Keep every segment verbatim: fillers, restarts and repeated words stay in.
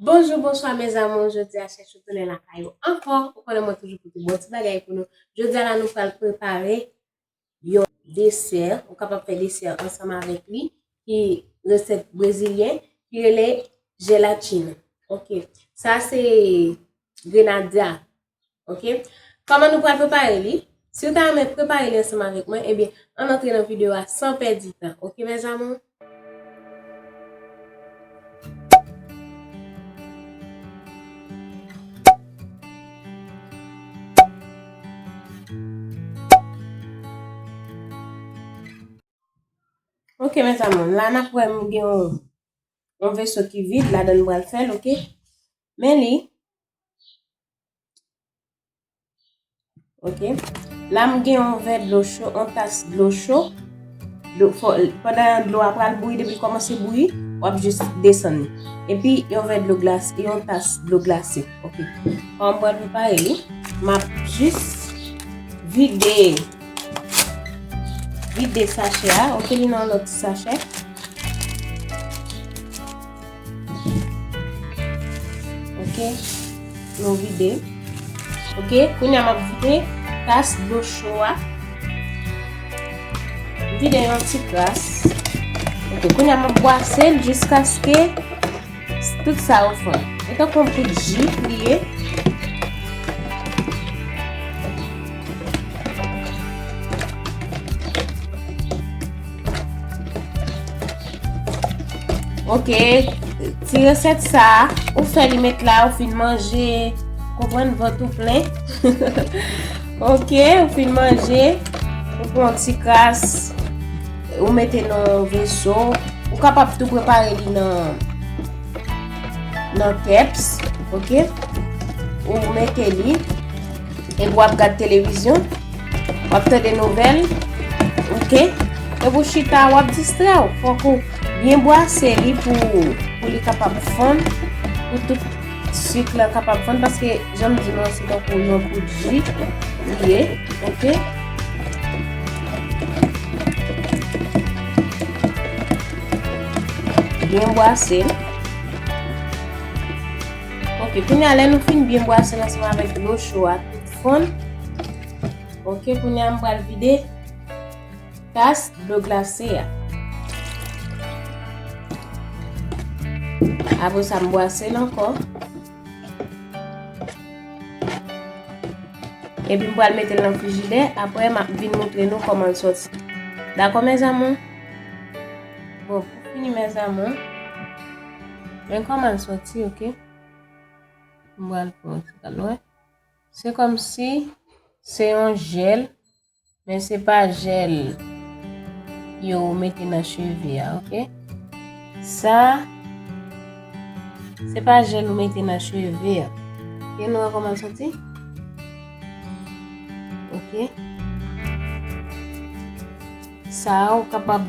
Bonjou, bonswa, mes amours. Jodi a, chèche tounen lakay ou ankò. Ou konnen mwen toujou pote bon ti bagay pou nou. Jodi a la, nou pral prepare yon desè. Ou kapab fè desè ansanm avèk li, ki resèt brezilyen, ki rele gelatina. Ok. Sa se grenadya. Ok. Kòman nou pral prepare li? Si w ta renmen prepare li ansanm avèk mwen, ebyen, ann antre nan videyo a san pèdi tan. Ok, mes amours? Ok, mes amours, la n ap wè m gen yon, yon veso ki vid, ladan m pral fè l, ok? Men li, ok? La, m gen yon vè dlo cho, yon tas dlo cho. Dlo, fò, pandan dlo a pral bouyi, depi l kòmanse bouyi, w ap jis desann li. Epi, yon vè dlo glase, yon tas dlo glase, ok? Kòman m pral prepare li? M ap jis vide, vide sachè a, ok? Li nan yon lòt sachè. Ok. Nou vide. Ok, kounye a m ap vide tas dlo cho a. Vide yon ti kras. Ok, kounye a m ap bwase l jiskaske tout sa yo fonn. E tankou yon poud ji li ye. Ok, ti resèt sa, ou fè li met la, ou fin manje, konprann vant ou plen. Ok, ou fin manje, ou pran ti kras, ou mete nan veso, ou kapab tou prepare li nan, nan kèps, ok? Ou mete li, epi w ap gad televizyon, w ap tande nouvèl, ok? Epi w chita, w ap distrè w. Fòk ou byen bwase li pou, pou li kapab fonn, pou tout sik la kapab fonn, paske jan m di nou an, se tankou yon poud ji li ye, ok? Byen bwase l. Ok, kounye a, lè nou fin byen bwase l ansanm avèk dlo cho a, tout fonn. Ok, kounye a, m pral vide tas dlo glase a. Apre sa, m bwase l ankò. Epi m pral mete l nan frijidè, apre m ap vin montre nou kòman l sòti. Dakò, mes amours? Bon, pou fini, mes amours, men kòman l sòti, ok? M pral pran yon ti kalòt. Se kòmsi se yon jèl, men se pa jèl yo mete nan cheve a, ok? Sa, se pa jèl ou mete nan cheve a. Ok, nou wè kòman l sòti? Ok. Sa, ou kapab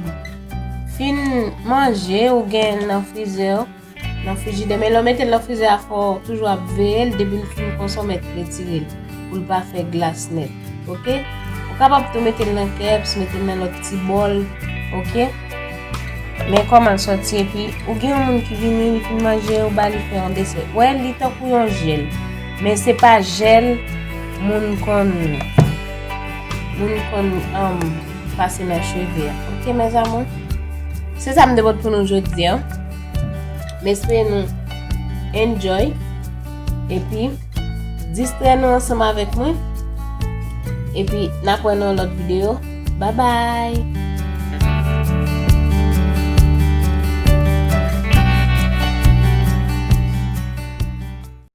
fin manje, ou gen nan frizè, nan frijidè. Men lè w mete l nan frizè a, fò w toujou ap veye l, depi l fin konsa, w mèt retire l, pou l pa fè glas nèt, ok? Ou kapab tou mete l nan kèps, mete l nan lòt ti bòl, ok? Men kòman l sòti, epi ou gen yon moun ki vini, li fin manje, ou ba li fè yon desè. Wè, li tankou yon jèl, men se pa jèl moun konn, moun konn, um, pase nan cheve a. Ok, mes amours? Se sa m te pote pou nou jodi a. M espere nou enjoy. Epi, distrè nou ansanm avèk mwen. Epi, n ap wè nan yon lòt videyo. Bye bye!